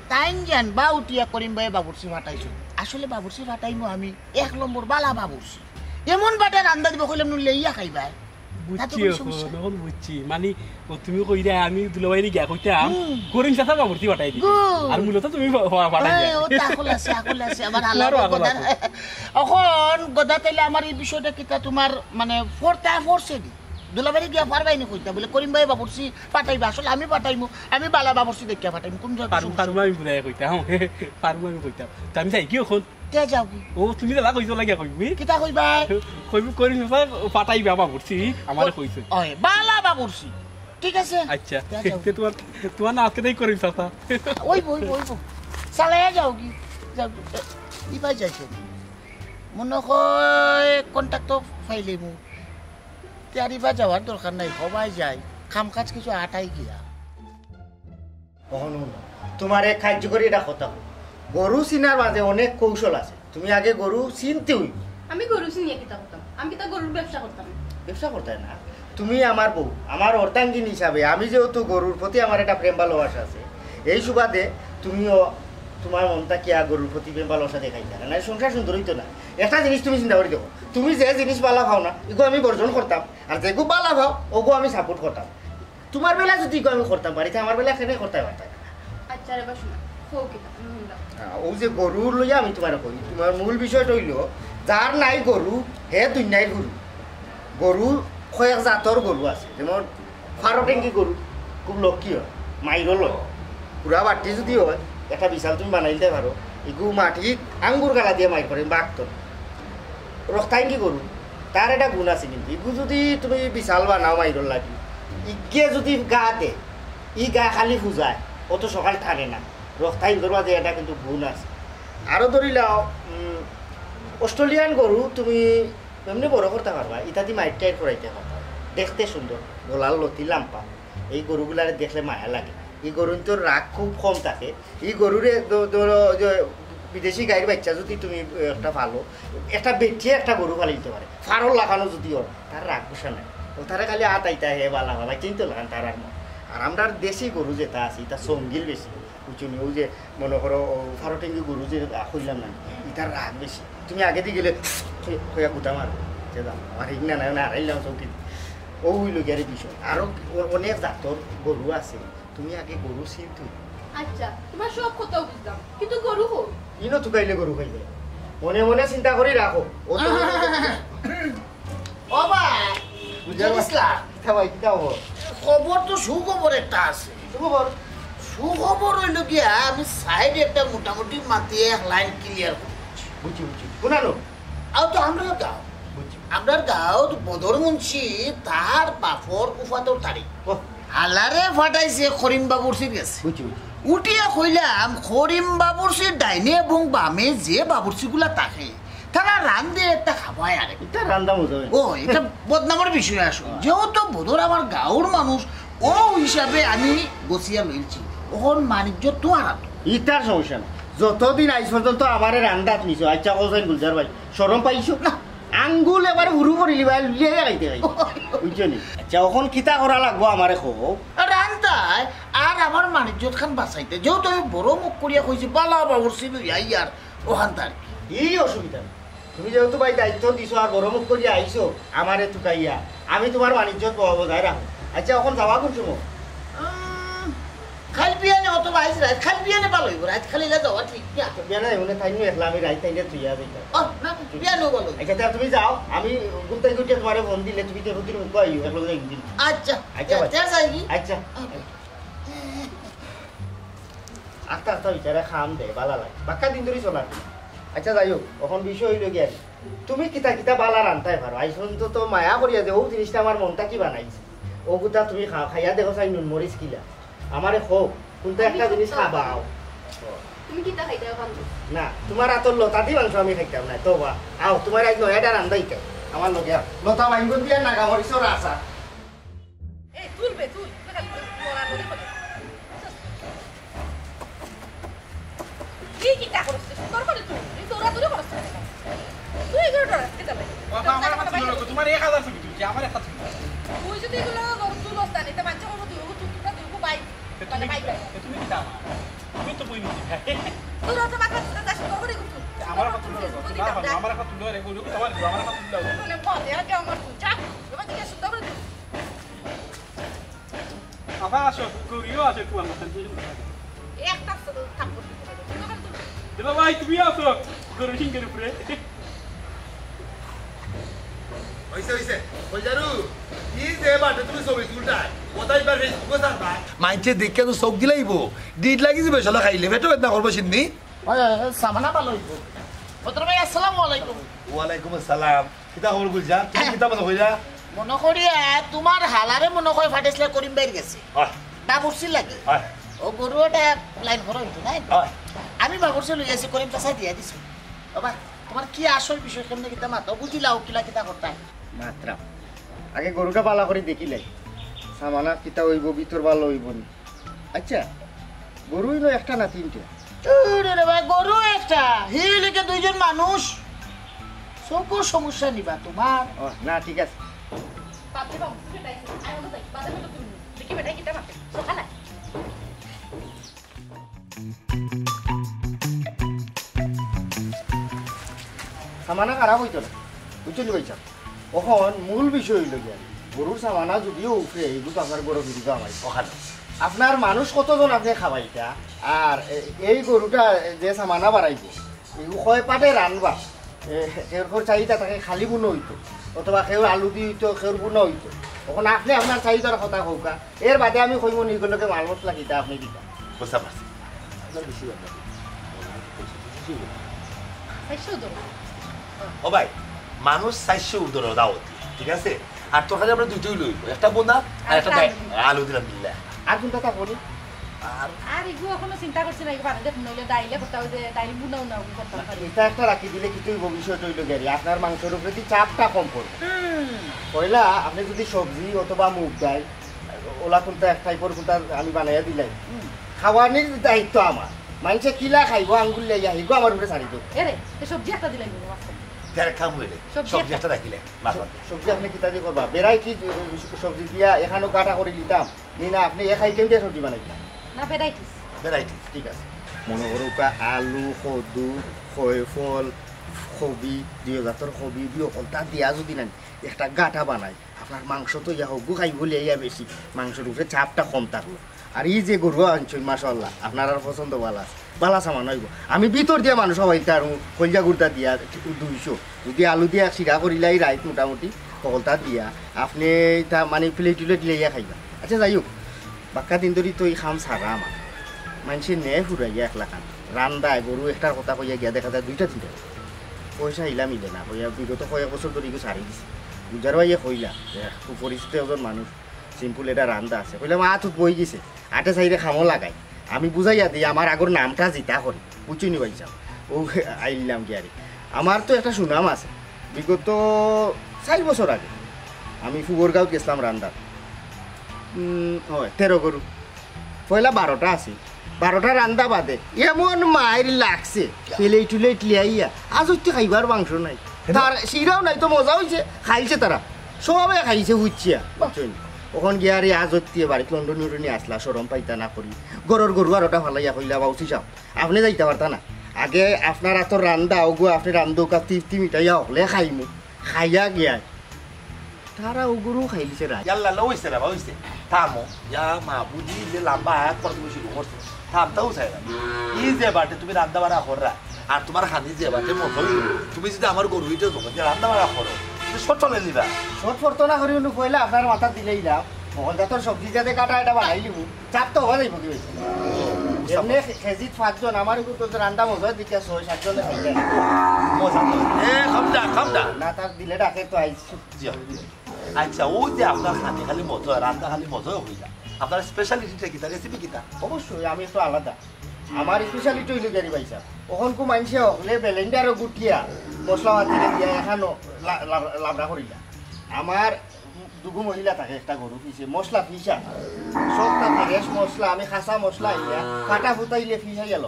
তাইন জানবা উঠিয়া করিম ভাইয়ে বাবুর্চি পাঠাইছইন। আসলে বাবুর্চি পাঠাইমু আমি, এক নম্বর বালা বাবুর্চি। এমন বাটা রান্দা দিবো কইলাম নু লইয়া খাইবায়। বুঝছি, কুনু সমস্যা? অখন বুঝছি। মানে, ও তুমি কইরায় আমি দুলাভাইরে গিয়া কইতাম, হুম। করিম চাচার বাবুর্চি পাঠাই দিতে। Good। আর মূলত তুমি পা-, পা-, পাঠাই দিও। ও, তা আকল আছে, আকল আছে, আমার হালা তোমারও আকল গদা। আছে। অখন গদা তাইলে আমার ই বিষয়টা কিতা তুমার, মানে, ফরতা ফরছে নি? দুলাভাইরে গিয়া পারবায় নি কইতা, বুলে করিম ভাইয়ে বাবুর্চি পাঠাইবা, আসলে আমি পাঠাইমু, আমি বালা বাবুর্চি দেখিয়া পাঠাইমু, কুনু জাতর পারমু, সমস্যা পারমু আমি বুঝাইয়া কইতাম, হ্যাঁ, পারমু আমি কইতাম। তে আমি যাই কি অখন? তে যাও কি? ও, তুমি যেলা কইছো লাগিয়া কইবি। কিতা কইবায়? কইবি করিম চাচায় পাঠাইবা বাবুর্চি, আমারে কইছে। ওই, বালা বাবুর্চি। ঠিক আছে? আচ্ছা। তে যাও। তে তুমার, তুমার না আজকে তাই করিম চাচা। ওই, ওই, ওই, ওই। চালাইয়া যাও কি? যাও কি? এ, ইবায় যাইছে। মনো কয় contact তো পাইলিমু। তে আর ইবায় যাওয়ার দরকার নাই, হবায় যাই। কাম কাজ কিছু আটাই গিয়া। অখন হুনো, তুমারে কার্যকরী একটা কথা কই। গরু চিনার মাঝে অনেক কৌশল আছে। তুমি আগে গরু চিনতে অইবো। আমি গরু চিনিয়া কিতা করতাম? আমি কিতা গরুর ব্যবসা করতাম? ব্যবসা করতায় না। তুমি আমার বউ, আমার অর্ধাঙ্গিনী হিসাবে আমি যেহেতু গরুর প্রতি আমার একটা প্রেম ভালোবাসা আছে, এই সুবাদে তুমিও তুমার মন থাকিয়া গরুর প্রতি প্রেম ভালোবাসা দেখাইতায় না, নাইলে সংসার সুন্দর অইতো না। একটা জিনিস তুমি চিন্তা করি দেখো, তুমি যে জিনিস বালা পাও না, ইগু আমি বর্জন করতাম, আর যেগু বালা পাও, ওগু আমি support করতাম। তুমার বেলা যদি ইগু আমি করতাম পারি, তে আমার বেলা কেনে করতায় পারতায় না? আচ্ছা রে বা শোনা, কও কিতা, আমি হুনলাম। হ্যাঁ, অউ যে গরু লইয়া আমি তুমারে কই, তুমার মূল বিষয়টা অইলো, যার নাই গরু, হে দুনিয়ার গুরু। গরু কয়েক জাতর গরু আছে, যেমন ফারো টেঙ্গি গরু, খুব লক্ষ্মী অয়, মাইরল অয়। পুরা বাট্টি যদি অয়, একটা বিশাল তুমি বানাইতে পারো, ইগু মাটিত আঙ্গুর গালা দিয়া মাইর করে, বাঘ তো। রক্তাঙ্গি গরু, তার একটা গুণ আছে কিন্তু, ইগু যদি তুমি বিশাল বানাও মাইরর লাগি, ইগে যদি গা দে, ই গা খালি ফুজায়, অত সকাল টানে না। রক্তাঙ্গি গরু আছে, এটা কিন্তু গুণ আছে। আরো ধরি লাও, উম, অস্ট্রেলিয়ান গরু তুমি এমনে বড় করতা পারবা, ইতাদি মাইর টাইর করাইতা পারবা। দেখতে সুন্দর, গলার লতি লাম্বা। এই গরুগুলারে দেখলে মায়া লাগে। এই গরুর তো রাগ খুব কম থাকে। এই গরুরে ধ-, ধরো যে বিদেশি গাইর বাচ্চা যদি তুমি একটা পালো, একটা বেটিয়ে একটা গরু পালিতে পারে, ফারর লাখানো যদি অর, তার রাগ গুসা নাই। ও তারা খালি আতাইতা হে বালা বালা, কিন্তু লাখান তার আর মন। আর আমরার দেশি গরু যেটা আছে, ইটা সঙ্গিল বেশি। বুঝছো নি? অউ যে মনো করো, অউ ফারো টেঙ্গি গরু যে, আ, কইলাম না, ইটার রাগ বেশি। তুমি আগেদি গেলে কইয়া গুতা মারো, যে যাও, আমার হিংনা নাই, না হারাইলাম চৌকি। অউ অইলো গিয়া রে বিষয়। আরো অ-, অনেক জাতর গরু আছে, তুমি আগে গরু চিনতো। আচ্ছা, তুমার সব কথাউ বুঝলাম, কিন্তু গরু কই? ইনো তুকাইলে গরু খাইবে। মনে মনে চিন্তা করি রাখো। ও তো ও ভাই, বুঝলাম। কিতা ভাই, কিতা খবর? খবর তো সুখবর একটা আছে। সুখবর? সুখবর অইলো গিয়া, আমি side-এ একটা মোটামুটি মাতিয়া এক line clear করি দিছি। বুঝছি, বুঝছি। কুনানো? আও তো আমরার গাঁও। বুঝছি। আমরার গাঁও তো বদর মুন্সি, তার বাপর উফাতর তারিখ। ওহ। হালারে ফাটাইছে করিম বাবুর্চির গেছে। বুঝছি, বুঝছি। উঠিয়া কইলাম, করিম বাবুর্চির ডাইনে এবং বামে যে বাবুর্চিগুলা থাকে, তারা রান্ধে একটা খাবায় আরে। ইটা রান্ধা মজা অয়। ও, ইটা বদনামর বিষয় আসল। হ্যাঁ। যেহেতু বদর আমার গাঁওর মানুষ, অউ হিসাবে আমি গছিয়া লইলছি। অখন মানিজ্য তুমার আতো। ইটার সমস্যা না। যতদিন আইজ পর্যন্ত আমারে রান্দাত নিছো, আচ্ছা, কও চাইন গুলজার ভাই, শরম পাইছো? না। আঙ্গুল এবার হুরু করিলিবায়, লুলিয়া খাইতে খাইতে। বুঝছো নি? আচ্ছা, অখন কিতা করা লাগবো আমারে কও। রান্দায় আর আমার মানিজ্যত খান বাঁচাইতে। যেহেতু আমি বড় মুখ করিয়া কইছি, বালা বাবুর্চি লইয়া আইয়ার অখানতা আর কি। ই অসুবিধা নাই। তুমি যেহেতু ভাই দায়িত্ব দিছো আর বড় মুখ করিয়া আইছো, আমারে তুকাইয়া, আমি তুমার বাণিজ্য ব-, বজায় রাখো। আচ্ছা, অখন যাওয়া কুন সময়? উম, কাইল বিয়ানে অথবা আইজ রাইত, কাইল বিয়ানে ভালা অইবো, রাইত কাইল ইলা যাওয়া ঠিক না। বিয়ানে যাইমু না, তাইন একলা আমি রাইত তাইনরে থইয়া যাইতাম। ও, না, বিয়ানেও ভালা অইবো। আচ্ছা, তে তুমি যাও, আমি ঘুম থাকি উঠিয়া তুমারে ফোন দিলে তুমি তে হুদির মুখ আইও, একলগে যাইমু। আচ্ছা, আচ্ছা, তে, ভাই। তে যাইগি? আচ্ছা। আচ্ছা। আস্তে আস্তে বিচারে খাম দে, বালা লাগে। বাক্কা দিন ধরি চলার। আচ্ছা, যাই হোক, অখন বিষয় অইলো গিয়া, তুমি কিতা কিতা বালা রান্তায় পারো? আইজ পর্যন্ত তো মায়া করিয়া যে অউ জিনিসটা আমার মনটা কি বানাইছে। অগুতা তুমি খাও, খাইয়া দেখো চাই নুন মরিচ কিলা। আমারে কও, কুনটা আমি একটা জিনিস সব খাবাও। তুমি কিতা খাইতায় অখান? না, তুমার আতর লতাদি মাংস আমি খাইতাম না। তো বা, আও, তুমার আইজ নয়াটা রান্দাইতাম। আমার লগে আও। লতা বাইঙ্গন দিয়া নাগা মরিচর আচার। এই, তুল বে, তুল। তুই খালি লড়ালড়ি করে। তুই কিতা করস? সুন্দর করে তুল। তুই দৌড়াদৌড়ি করস কেনে? তুই এগুলো ডরাস কিতা লাগি? বাবা, আমার একটা তুলো লাগবো। তুমার এক হাজার ছবি তুলছি, আমার একটা তুলো। তুই যদি এগুলো তুলস না, নিতে মানছে করবো, তুই ওকে তুই, তুই, তুই, তুই, বাই। এ, তুমি মানে, বাই, কিতা? বাই। এ, তুমি কিতা আমার? তুমি তো বই নিতে। তুই রোজা মাথা তুলতে যা, সুন্দর করে এগুলো তুল। আমার একটা তুলো লাগবো। তুই তুই না, দাও, দাও। আমার একটা তুলো রে, বলি, আমার, আমার একটা তুলো লাগবো। তুলে মজা, এটা আমার তুল। যা, এবার তুই সুন্দর করে তুল। আফা, আসো, গরুও আছে একটু আমার কাছে। একটা থাপ্পড় দিতে পারে। তুই দোকান তুল। দিবা ভাই, তুমি আসো, গরু সিংহের উপরে। অইছে, অইছে। কই যারু? কি যে বাটে তুমি ছবি তুলতায়? কোথায় বা Facebook-এ ছাড়বা? মাইনষে দেখিয়া তো চোখ দিলাইবো। ডিট লাগি যাইবো, শালা খাইলে। পেটো বেদনা করবো সিন্নি। হয়, হয়, হয়, সামানা ভালা অইবো। বদর ভাই, আসসালামু আলাইকুম। ওয়ালাইকুম আসসালাম। কিতা খবর গুলজার? তুমি কিতা মনো করিয়া? মনো করিয়া, তুমার হালারে মনো কয় ফাটাইছলা করিম ভাইর গেছে। অয়। বাবুর্চির লাগি। অয়। অউ গরু এটা লাইন করা অইতো না? অয়। আমি বাবুর্চি লইয়া আইছি, করিম চাচায় দিয়া দিছে। বাবা, তুমার কি আসল বিষয়, কেমনে কিতা মাতো? বুঝিলাও, কিলা কিতা করতায়? মাতরাম। আগে গরুটা বালা করি দেখিলাই। সামানা কিতা অইবো, ভিতর ভালা অইবো নি। আচ্ছা, গরু অইলো একটা না তিনটা? আরে রে ভাই, গরু একটা। হি লিখে দুইজন মানুষ। চকুর সমস্যা নিবা তুমার? ও, না, ঠিক আছে। বাপরে বাপ, তুই বেটাই, আমি ওকে দেখি, বাজার মতো তুই দেখি বেটাই কিতা মারতে। সকালে। সামানা খারাপ অইতো না, বুঝছো নি ভাইসাব? অখন মূল বিষয় অইলো গিয়া, গরুর সামানা যদিও উঠে, এগুলো তো আপনার গরু ফিরিত আমার অখানো। আপনার মানুষ কতজন আপনে খাওয়াইতা? আর এ-, এই গরুটা যে সামানা বাড়াইবো, এগু কয় পাটে রানবা? এ, কেউর কেউর চাহিদা থাকে খালি বুনো অইতো, অথবা কেউর আলু দি অইতো, কেউর বুনো অইতো। অখন আপনে আপনার চাহিদার কথা কউক্কা, এর বাদে আমি কইমু নি ইগুর লগে মাল মশলা কিতা আপনে দিতা। বুঝতে পারছি। আপনার বেশি ব্যাপার। চাইরশো ধরো। ও ভাই, মানুষ চাইরশো ধরো দাওয়াত, ঠিক আছে? আর তরকারি আমরা দুইটাই লইব, একটা বোনা আর আর একটা একটা ডাই-, আলু। আলু দিলাম বিল্লাহ। আর কুনটা থাকবো নি? আর আর এগু অখনো চিন্তা করছি না, এগু বাদে দেখমু, নইলে ডাইলে করতে হবে যে ডাইল বুনাও না, ওগু করতাম পারি। এটা একটা রাখি দিলে কিন্তু এই ভবিষ্যৎ অইলো গেরি, আপনার মাংসর উপরে কি চাপটা কম পড়বে। হুম। পয়লা আপনি যদি সবজি অথবা মুগ ডাইল, ওলা কুনটা এক টাইপর কুনটা আমি বানাইয়া দিলাই, হুম। খাওয়ানির দায়িত্ব আমার। মানষে কিলা খাইবো আঙ্গুল লইয়া, হিগু আমার উপরে ছাড়ি দেব। এরে, এ সবজি একটা দিলাই নি, মাছ। দেখ, খাবো এরে। সবজি সবজি একটা। একটা রাখিলে, মাছ ভাত। সবজি আপনি কিতা দিয়ে করবা? বেড়াই কি সবজি দিয়া এখানো কাটা করে নিতাম? নি না, আপনে এক আইটেম দিয়া সবজি বানাইতা? না, ভ্যারাইটিস। ভ্যারাইটিস, ঠিক আছে। মনো করউক্কা আলু, কদু, কয়ফল, কবি, দুই জাতর কবি, দুই হকলতা দিয়া যুদি না একটা গাটা বানাই, আপনার মাংস তো ইয়া হগু খাইবো লিয়া বেশি, মাংসর উপরে চাপটা কম থাকলো। আর ই যে গরু আনছইন, মাশাআল্লাহ, আপনারার পছন্দ ভালা আছে, ভালা সামান অইবো। আমি ভিতর দিয়া মানুষ হবাইতাম, কইলজা গুর্দা দিয়া দুইশো, যুদি আলু দিয়া শিরা করিলাই রাইত মোটামুটি হকলতা দিয়া, আপনে ইতা মানে প্লেট উলেট লইয়া খাইবা। আচ্ছা, যাই হোক, বাক্কা দিন ধরি তো ই কাম ছাড়া আমার। মানষে নেয় ফুরাইয়া একলা খান। রান্দায় গরু একটার কথা কইয়া গিয়া দেখা যায় দুইটা তিনটা। পয়সা ইলা মিলে না, কইয়া বিগত কয়েক বছর ধরি ইগু ছাড়ি দিছি। গুলজার ভাইয়ে কইলা, "দেখ, খুব পরিচিত একজন মানুষ, সিম্পল এটা রান্দা আছে।" কইলাম, "আ, তুত বই গেছে, আটে সাইডে কামো লাগাই।" আমি বুঝাইয়া দিই, আমার আগর নামটা জিতা করি, বুঝছইন নি ভাইসাব? ও আইলাম কি আরে, আমার তো একটা সুনাম আছে। বিগত চাইর বছর আগে আমি ফুগরগাঁওত গেছিলাম রান্দাত। উম, হয়, তেরো গরু। পয়লা বারোটা আছে, বারোটা রান্দা বাদে এমন মাইর লাগছে, প্লেট উলেট লিয়াইয়া, আজ অইতে খাইবার মাংস নাই। তার শিরাও নাই তো, মজা অইছে, খাইছে তারা, সবে খাইছে বুঝছিয়া, বুঝছইন? অখন গিয়া আরে আজ অইতে বাড়িত লন্ডনি উন্ডনি আসলা, শরম পাইতা না করি, ঘরর গরু আর ওটা ফালাইয়া কইলা, "বাউসি সাব, আপনে যাইতা পারতা না, আগে আপনার আতর রান্দা, ওগু আপনে রান্দউক্কা, তৃপ্তি মিটাইয়া হকলে খাইমু।" খাইয়া গিয়া তারা ওগুরু খাইলিছে রাত। ইয়াল্লা, লো অইছে রে বা, অইছে। থামো। ইয়া মাবুদি, যে লাম্বা আয়াত পড়া তুমি শুরু করছো, থামতাও চাই না। ই যে বাটে তুমি রান্দা বাড়া কররা, আর তুমার খানি যে বাটে মজা অইলো, তুমি যুদি আমার গরু ইটা জগতে রান্দা বাড়া করো, তো শর্ট চলে নিবা। শর্ট ফরতো না করি উনি পয়লা আপনার মাথাত দিলাইলাম, অখন জাতর সবজি যাতে কাটা এটা বানাই লিবো, চাপ তো হওয়া যাইব কি অইছে? এমনে কেজিত পাঁচজন, আমার উপর তো রান্দা মজা দিকে ছয় সাতজনে খাইলে। মজা তো। এ, খামটা, খামটা। না, তার দিলে ডাকে তো আইছি। জি, জি। আচ্ছা, ও যে আপনার খানি খালি মজা, রান্দা খালি মজা অইলা। আপনার স্পেশালিটিটা কিতা, রেসিপি কিতা? অবশ্যই, আমি একটু আলাদা। আমার স্পেশালিটি অইলো গিয়া রে ভাইসাব, অখন কু মানষে হকলে ব্লেন্ডারো গুটিয়া, মশলা মাতিরে দিয়া এখানো লা-, লা-, লাবড়া করিলা। আমার দুগু মহিলা থাকে, একটা গরু পিছে মশলা পিসা, সবটা ফ্রেশ মশলা, আমি কাঁচা মশলা আইয়া কাটা ফুটাইলে পিসাই গেল।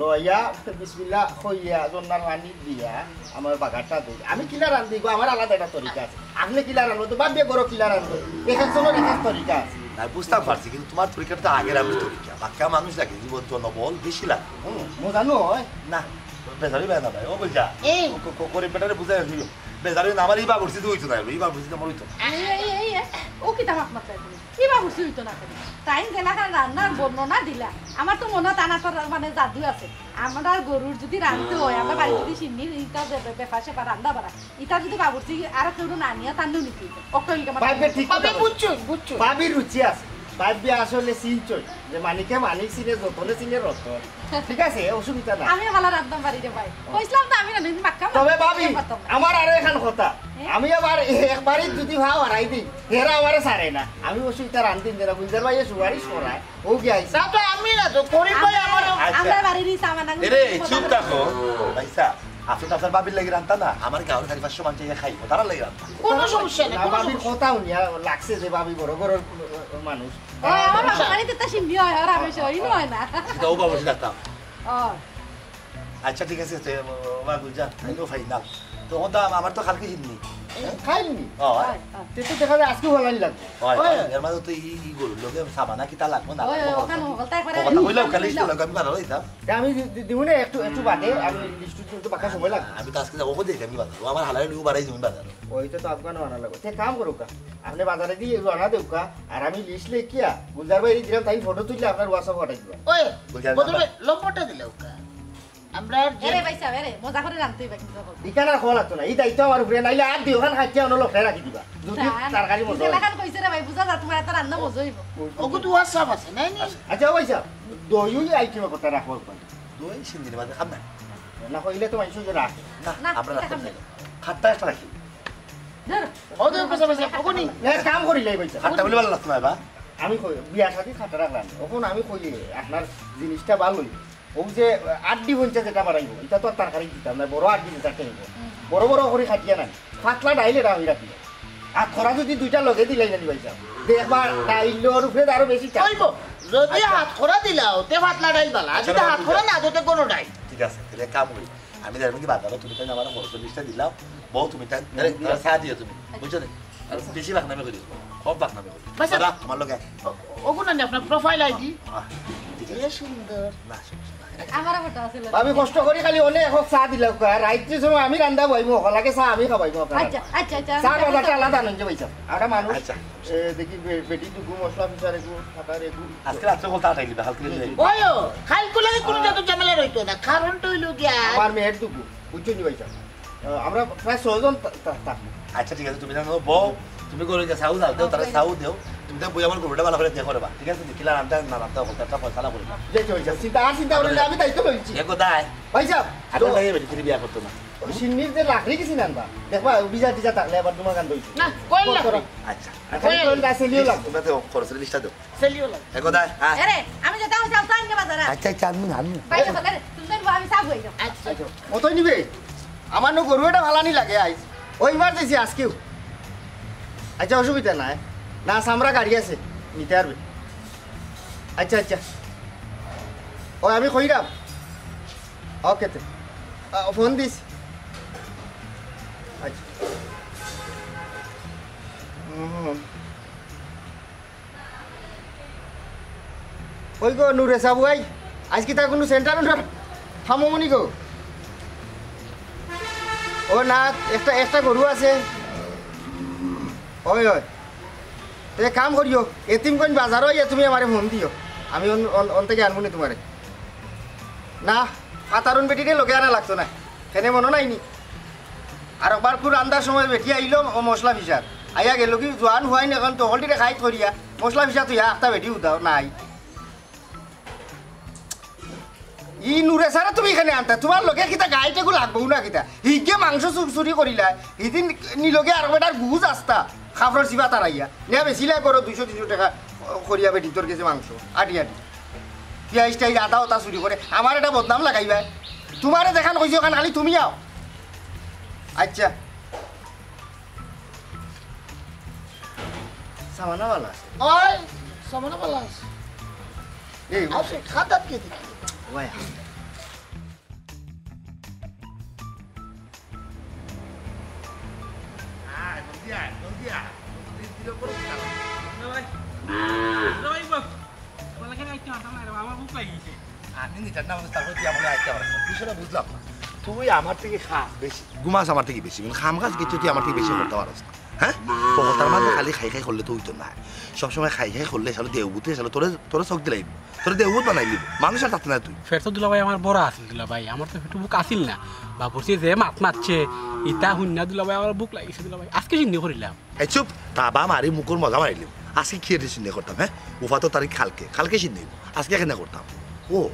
লইয়া বিসমিল্লাহ কইয়া জন্নার পানি দিয়া আমার বাগারটা দেই। আমি কিলা রান্ধি গো, আমার আলাদা একটা তরিকা আছে। আপনে কিলা রান্ধবো তো বাদ দিয়ে গরু কিলা রান্ধবো, এক একজনের এক এক তরিকা আছে। না, বুঝতাম পারছি, কিন্তু তুমার তরিকাটা তো আগের আমি তরিকা। বাক্কা মানুষ লাগে, জীবন জনবল বেশি লাগে। হুম। মজা নয়? না, বেজারি বেয়া না ভাই, ও বুঝা। এই। ও ক-, ক-, করে বেটারে বুঝাই দিও। বেজারি না, আমার ইবা করছি তো অইতো না, ইবা করছি তো আমার অইতো না। এই, এই, এই, এই, ও কিতা মাত মাতলা তুমি? ইবা করছি অইতো না কেনে? তাইন যেলাখান রান্নার বর্ণনা দিলা, আমার তো মনে হয় তানা তোর মানে জাদু আছে। আমরা গরুর যদি রানতে হয়, আমরা বাড়ি যদি শিন্নি, ইটা যে বে-, বেফা সেফা রান্দা বাড়া, ইটা যদি বাবুর্চি আর কেউ না নিয়া তার নুনি কি? অক্কা ইলকা মাত ভাই, ভাই, ঠিক কথা ভাবি বলছো। বুঝছো, বুঝছো। ভাবির রুচি আছে। ভাবি আসলে চিনছই যে মানিকে মানিক চিনে, রতনে চিনে রতন। ঠিক আছে, অসুবিধা না। আমি ভালা রান্ধতাম পারি রে ভাই। কইছিলাম তো আমি রান্ধি মাক্কা তবে মাক্কা ভাবি, পারতাম না। আমার আরো এখান কথা। হ্যাঁ? আমি আবার একবারই যদি ভাও হারাই দিই, হেরা আমারে ছাড়ে না। আমি অসুবিধা রান্ধি না, বুঝতে ভাই সুপারিশ করায়। ও কি আইছে? তা তো আমি না তো, করিম ভাই আমার আচ্ছা। আমরা বাড়ির এই সামান আনতে এরে, চুপ থাকো। ভাইসা, আপনি তো আপনার ভাবির লাগি রান্ধতা না, আমার গাঁওর চারি পাঁচশো মানুষ ইয়া খাইবো, তারার লাগি রান্ধতা। কোনো সমস্যা নেই, না, কোনো ভাবির সমস্যা কথা হুনিয়া লাগছে যে ভাবি বড় ঘরর মানুষ। ও, আমার বাবার বাড়িতে তো সিন্ধি হয়, আর আমি সই নয় না। সেটা ও বাবা সেটা তা। ও। আচ্ছা, ঠিক আছে, তে, ও, ও, গুলজার, আমিও ফাইনাল। তো, ও দা, আমার তো কালকে সিন্নি। খাইনি? ও, হয়। হয়, হয়। তে তো দেখা যায় আজকে ভালাই লাগবো। হয়, হয়। এর মাঝে তো ই, ই গরুর লগে সাবানা কিতা লাগবো না ওই, লাগবো, ওই, ওখানে কথা হকলতা একবারে কথা কইলাম, ওখানে খালি কইলাম। তো লাগবো, আমি ভালো হইতাম। তে আমি দি-, দি-, দিমু না একটু, একটু বাদে, আমি লিস্ট তো বাক্কা সময় লাগবো। আমি তো আজকে যাবো, কোথায় যাবি বাজার? ও আমার হালালে লিউ বাড়াই যাবি বাজার। ওইটা তো আফগানও আনা লাগবো। তে কাম করুক্কা, আপনি বাজারে দিয়ে রওনা দেউক্কা, আর আমি লিস্ট লেখিয়া, গুলজার ভাই দিলাম, তাই ফটো তুললে আপনার WhatsApp পাঠাই দিবা। ওই, গুলজার প্রথমে ভাই। নম্বরটা দিলে ওকা। আমরা আর যে এরে ভাই সাহেব, এরে, মজা করে রানতে হইবে কিন্তু তখন। ইখান আর খোয়া লাগতো না, এই দায়িত্ব আমার উপরে, নাইলে আর দুই ওখান খাইতে অন্য লোক রাখি দিবা। যদি তা তরকারি মজা হয়। এলাকান কইছে রে ভাই, বুঝা যা তোমার এত রান্না মজা হইব। ওগো তো WhatsApp আছে, নাই নি? আচ্ছা, ভাই সাহেব, দই ওই আইটেমে কথা রাখবো একবার। দই সিন্দির মাঝে খাম না। না কইলে তো মানুষ যে রাখ। না, না, আমরা এটা রাখতাম খাম না। না। খাট্টা একটা রাখি। ধরো। ও তো কথা বলছে, ওগো নি। না, কাম করি লাই ভাই সাহেব। খাট্টা বলে ভালো লাগতো না, বা? আমি কই, বিয়া শাদি খাট্টা রাখলাম। এখন আমি কই, আপনার জিনিসটা ভালোই। ও যে আড্ডি বলছে যেটা বাড়াইবো, এটা তো আর তরকারি দিতাম না, বড় আড্ডি যেটা খাইবো। হুম। বড় বড় করে খাটিয়া না, পাতলা ডাইল এটা আমি রাখি। আর খরা যদি দুইটা লগে দিলাই না ভাই সাহেব, দেখবা ডাইলর উপরে আরো বেশি চাপ। কইবো, যদি আচ্ছা। হাত খরা দিলাও, তে পাতলা ডাইল বালা, আর আচ্ছা, যদি হাত খরা না, তো তে কোনো ডাইল। ঠিক আছে, তাহলে কাম করি। আমি যাইমু কি বাজারো, তুমি তাই আমার খরচ লিস্টটা দিলাও, বউ তুমি তাই, আরে, তাহলে চা দিও তুমি, বুঝছো নি? বেশি বাকনামি করি, খুব বাকনামি করি। বাসা। দাদা, আমার লগে আয়। ও-, ওগুলো না আপনার profile আইডি। আহ, ঠিক আছে। এ সুন্দর। না, সমস্যা নাই। আমারও ফটো আছে, লোক। আমি কষ্ট করি খালি অনেক হোক চা দিলাম, রাইত যে সময় আমি রান্দা বইমু, হলাকে চা আমি খাবাইমু আপনার। আচ্ছা, আচ্ছা, আচ্ছা, আমি চা চা বাজারটা খাই। আলাদা আনইন যে পয়সা। আমরা মানুষ, আচ্ছা। এ, দেখি বে-, বেটি দুগু, মশলা ফিচার এগু, থাকার এগু। আজকে রাত্রে কথা আটাই দিবা, কালকে নিয়ে যাইবা। ওই ও, কালকে লাগে কোনো যত ঝামেলা রইতো না, কারণটা হইলো গিয়া আমার মেয়ের দুগু, বুঝছো নি পয়সা? আহ, আমরা প্রায় ছয়জন তা-, তা-, থাকবো। আচ্ছা, ঠিক আছে, তুমি জানো বউ, তুমি করে গিয়ে চাউ দাও, দেও, তারা চাউ দেও। তুমি তো বই আমার গরুটা ভালো করে দেখো রে বা, ঠিক আছে? কিলা রান্না না রান্না, ওটা একটা ফয়সালা করি। যে কি হয়েছে? চিন্তা, আর চিন্তা করলে আমি দায়িত্ব লইছি। দেখো দায়। ভাই সাহেব, আগে তো লাগে বেটি বিয়া করতো না। ওই সিন্নির যে লাকড়ি গেছি না আনবা, দেখবা, ভিজা টিজা থাকলে আবার তোমার কান দইছে। না, কই লাকড়ি? আচ্ছা, আচ্ছা। কই? কই লাকড়ি? সেলিও লাগবে। তোমরা তো খরচের লিস্টটা দেও। সেলিও লাগবে। এ কোথায়? হ্যাঁ। এরে, আমি যেটা ওই যাও, তাই নিয়ে বাজারে। আচ্ছা, আচ্ছা, আমি, আমি। ভাই সাহেব, এরে, তুমি তো আমি সাফ হয়ে যাও। আচ্ছা। আচ্ছা, কতই নিবে? আমার নু গরু এটা ভালানি লাগে আইজ। ও ইমার্জেন্সি আজকেও। আচ্ছা, অসুবিধা নাই। না, সামরা গাড়ি আছে, নিতে পারবে। আচ্ছা, আচ্ছা। ও, আমি কইরাম। ওকে তে। আ, ফোন দিস। আচ্ছা। হুম। ওই গো নুরে সাবু ভাই, আইজ কিতা কুনু সেন্টার উন্টার থামো মনি গো। ও না, একটা, একটা গরু আছে। ওই, ওই। তে কাম করিও, এতিমগঞ্জ বাজারো আইয়া তুমি আমারে ফোন দিও। আমি অন, অন, অন থেকে আনবো নি তোমারে। না, পাতারুন বেটিরে লগে আনা লাগতো না। কেনে মনো নাই নি? আর একবার খুব রান্দার সময় বেটি আইলো ও মশলা ফিসার। আইয়া গেল কি জোয়ান হুয়াইন এখন তো হলটিরে খাইত করিয়া মশলা ফিসা তুই আখতা বেটি উদাও নাই। ই নুরে সারা তুমি এখানে আনতা, তোমার লগে কিতা গাইটেগু লাগবো না কিতা? হিগে মাংস চুর চুরি করিলা, হিদিন নিলগে আর বেটার গুজ আস্তা, খাফরর জিবা তারাইয়া। নিয়া বেশি লাগ করো দুইশো তিনশো টাকা করিয়া বেটি তোর গেছে মাংস, আটি আটি। পিয়াজ টিয়াজ আদা ওতা চুরি করে, আমার এটা বদনাম লাগাইবা। তোমারে যেখান কইছি ওখান খালি তুমি আও। আচ্ছা। সামানা বালা আছে। ওই, সামানা বালা আছে। এই, আছে, খাতাত কে দেখি? ওই, হ্যাঁ। আয়, জলদি আয়, জলদি আয়। জলদি দিলে পরে খারাপ। না ভাই। না ভাই, বাপ। বলে কেন আইতে পারতাম না রে, আমার ভুক লাগিছে। আমি নিতাম না, তারপর তুই আমাকে আইতে পারবি না। বিষয়টা বুঝলাম না। তুই আমার থেকে খাস বেশি, ঘুমাস আমার থেকে বেশি, কিন্তু কাম কাজ কিছু তুই আমার থেকে বেশি করতে পারস না। হ্যাঁ? তো কথার মাঝে খালি খাই খাই করলে তো হইতো না। সবসময় খাই খাই করলে শালা দেও বুঝতে শালা তোরে, তোরে চোখ দিলাইব। তোরে দেও বুঝ বানাইলিব। মানুষ আর থাকতে না তুই। ফের তো দুলাভাই আমার বড় আছিল দুলাভাই, আমার তো একটু ভুক আছিল না। বাবুর্চি যে মাত মাতছে, ইতা হুন্না দুলাভাই আমার ভুক লাগিছে দুলাভাই। আজকে সিন্নি করিলাম। এই চুপ, তাবা মারি মুখর মজা মারিলিম। আজকে কি এটি সিন্নি করতাম, হ্যাঁ? উফা তো তারিখ কালকে, কালকে সিন্নি হইব। আজকে কেনে করতাম? ও,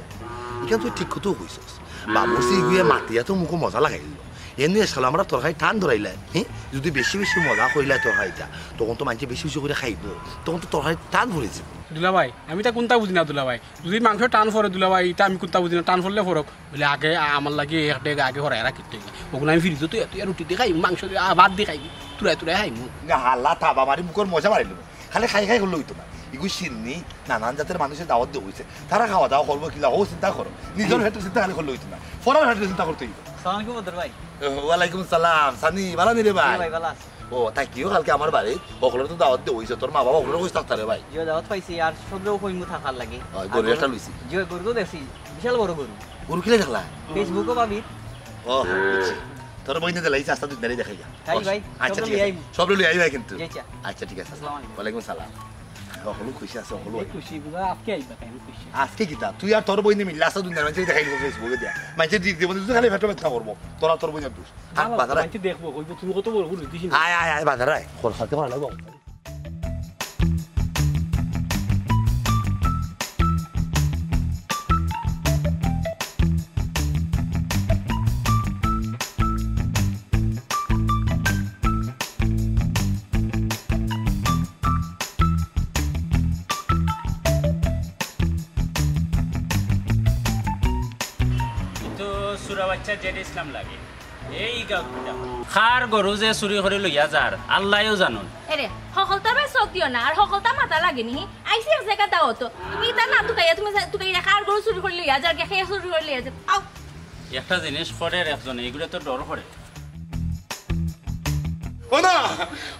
এখান তুই ঠিক কথাও কইছস। বাবুর্চি গুয়ে মাতিয়া তো মুখো মজা লাগাই দিল। এমনি শালা আমরা তরকারি টান ধরাইলাই, হ্যাঁ? যদি বেশি বেশি মজা করিলাই তরকারিটা, তখন তো মানষে বেশি বেশি করে খাইব, তখন তো তরকারি টান ধরে যাব। দুলাভাই, আমি তা কোনটা বুঝি না দুলাভাই। যদি মাংস টান পড়ে দুলাভাই, ইটা আমি কোনটা বুঝি না, টান পড়লে পড়ুক। বলে আগে আ-, আমার লাগি এক ডেগ আগে হরাই রাখি তুই। ওগুলো আমি ফ্রিজে তুই, তুই রুটি দিয়ে খাই, মাংস দিয়ে, আ, ভাত দিয়ে খাই, তুরাই তুরাই খাই। না হাল্লা তাবা মারি মুখর মজা মারিল। খালি খাই খাই করলে হইতো না। ইগু সিন্নি, নানান জাতের মানুষের দাওয়াত দেওয়া হইছে। তারা খাওয়া দাওয়া করবো কিলা, ও চিন্তা করো। নিজের পেটের চিন্তা খালি করলে হইতো না। ফরার পেটের চিন্তা করতে হইতো। সালাম আলাইকুম বদর ভাই। ওয়ালাইকুম সালাম। সানি, বালা নি রে ভাই? জি ভাই, বালা আছি। ও, তাই কিও কালকে আমার বাড়ি? অকলরে তো দাওয়াত দেওয়া হইছে। তোর মা বাবা অকলরে কইস থাকতা রে ভাই? জি, দাওয়াত পাইছি, আর সবরেও কইমু থাকার লাগি। ওই গরু আর একটা গরু, লইছি। জি, ওই গরু তো দেখছি, বিশাল বড় গরু। গরু কিলা দেখলা? Facebook-ও ভাবি। ও, বুঝছি। তোর বইনে দিলাই, আস্তা দুধ মেরে দেখাই যা। তাই ভাই, আচ্ছা, সবরে ঠিক লই আছে। আইমু। সবরে লই আইবা কিন্তু। জি, আচ্ছা। আচ্ছা, ঠিক আছে। আসসালামু আলাইকুম। ওয়ালাইকুম সালাম। অকলও খুশি আছে, অকলও। এই খুশি, বুঝা, আজকে আইবা, তাই আমি খুশি। আজকে কিতা? তুই আর তোর বইনে মিললে আস্তা দুনিয়ার মানষে দেখাই দিবি Facebook-এ দিয়া। মানষে দিক দিব, তুই খালি ফেটো ব্যথা করবো। তোরা তোর বইনের দোষ। হাট বাজার আয়। মানষে দেখবো, কইবো, "তুমি কত বড় গরু দিছিস?" আয়, আয়, আয়, বাজার আয়। খরচ করতে ভালো লাগবো। কিন্তু সুরা বাচ্চা জেড ইসলাম লাগে। এই গাউত কার গরু যে চুরি করি লইয়া যার, আল্লায়ও জানইন। এরে, হকলতা ভাই চোখ দিও না, আর হকলতা মাথা লাগে নি। আইছি এক জাগা দাওয়াত। তুমি ইতা না তুকাইয়া, তুমি যা-, তুকাইয়া কার গরু চুরি করি লইয়া যার, কে চুরি করি লইয়া যার। আও। একটা জিনিস করের একজনে, এগুলো তো ডর করে। ও না,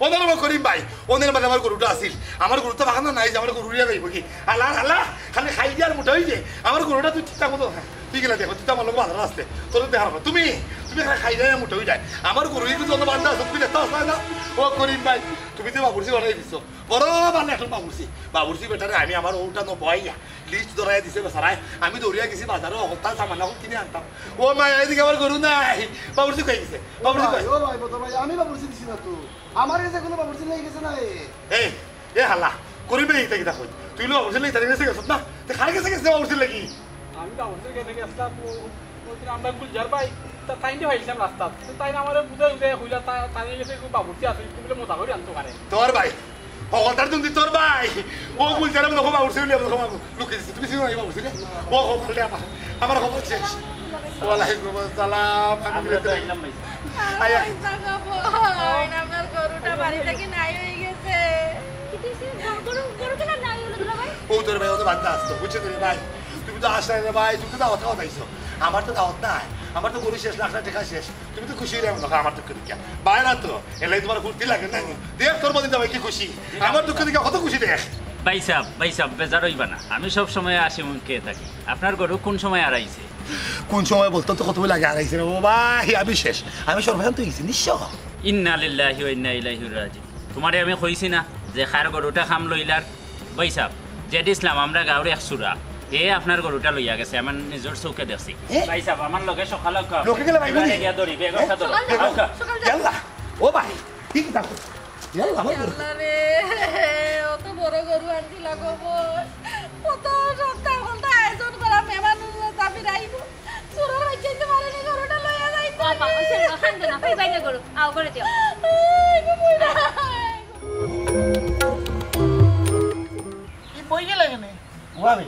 ও না রে করিম ভাই, অনর মাঝে আমার গরুটা আছিল। আমার গরুটা বাগানো নাই যে আমার গরু লইয়া যাইবো কি? হালা, হালা, খালি খাই দিয়া আর মোটা অই যায়। আমার গরুটা তুই চিন্তা করো, তুই গেলা দেখো, তুই তো আমার লগে বাজার আসতে, তোর দেখা হবে। তুমি, তুমি খালি খাই দিয়া মোটা অই যায়। আমার গরু কিন্তু অত বান্ধা আছে, তুমি দেখতে পাস না? ও করিম ভাই, তুমি তো বাবুর্চি বানাই দিছো, বড় ভালা একটা বাবুর্চি। বাবুর্চি বেটারে আমি আমার ওটা নো বইয়া লিস্ট ধরাইয়া দিছে বেচারায়। আমি দৌড়িয়া গেছি বাজারো, হকলতা সামান অখন কিনি আনতাম। ও মাই, এদিকে আমার গরু নাই, বাবুর্চি কই গেছে? বাবুর্চি কই? ও ভাই, ও ভাই, আমি বাবুর্চি দিছি না তো। আমার গেছে কোনো বাবুর্চি নাই গেছে না এ। এই, এ হালা, করিম ভাই, ইতা কিতা কই? তুই লো বাবুর্চি লাগি তার গেছে গেছত না? তে কার গেছে গেছে বাবুর্চি লাগি? আমি বাবুর্চির গেছে গেছলাম, ও, ও, ওই দিন আমরা গুলজার ভাই, তা তাইন দিয়ে ভাইছিলাম রাস্তাত। তো তাইন আমারে বুঝাই বুঝাই কইলা, তা-, তাইন গেছে একটু বাবুর্চি আছে, একটু বলে মজা করে আনতো পারে। তোর ভাই, হকলতার তুমি তোর ভাই। ও গুলজার মনে হয় বাবুর্চি হইলে, মনে হয় লুকিয়ে দিছে। তুমি চিনো না এই বাবুর্চি রে? ও হকলতা আমার, আমার খবর শেষ। ওয়ালাইকুম আসসালাম। আমি আমরা তো আইলাম ভাই। আয়া। ওই জাগা বই, আমার গরুটা বাড়ি থাকি নাই অই গেছে। কিন্তু সে গরু, গরু, গরু কেন নাই হলো দুলা ভাই? ও তোর ভাই, ও তো বান্দা আসতো, বুঝছো তো রে ভাই? তুমি তো আসলে রে ভাই, তুমি তো দাওয়াত খাওয়াত আইছো। আমার তো দাওয়াত নাই, আমার তো গরু শেষ, লাখ লাখ টেকা শেষ। তুমি তো খুশি অইলে এমন দেখো আমার দুঃখ দেখিয়া। বাইরা তো, এলাই তোমার ফুর্তি লাগে না? দেখ তোর মধ্যে ভাই কি খুশি, আমার দুঃখ দেখিয়া কত খুশি দেখ। ভাই সাহেব, ভাই সাহেব, বেজার অইবা না, আমি সব সময় হাসি মুখে থাকি। আপনার গরু কোন সময় আরাইছে? কোন সময় বলতো তো কত লাগে আরাইছে রে বাবা, আমি শেষ, আমি সর্বশান্ত অই গেছি, নিঃস্ব। ইন্না লিল্লাহি ওয়া ইন্না ইলাইহি রাজিউন। তোমারে আমি কইছি না যে কার গরুটা কাম লইলার? ভাই সাহেব, জেড ইসলাম, আমরা গাঁওর এক চুরা, হে আপনার গরুটা লইয়া গেছে, আমার নিজর চউখে দেখছি। এ? ভাই সাহেব, আমার লগে সকালে কা-, লগে গেলে ভাই বলি? গিয়া ধরি, বেগ এ? ধরো। সকাল যাও, আউকা। সকাল যাও। ইয়াল্লা, ও ভাই, ঠিক আছে। ইয়াল্লা, ভাই। ইয়াল্লা রে, অত বড় গরু আনছিলা গো বই। কত সপ্তাহ হকলতা আয়োজন করা, মেহমান চাবি রাইব। চুরর বাচ্চাইতে পারেনি গরুটা লইয়া যাইতে। বাবা, ওই সে কান্দো না, ভাই বাইরে গরু, আও করে দিও। এই গো বই রে। কি বই গেলে কেনে? ওয়াবে,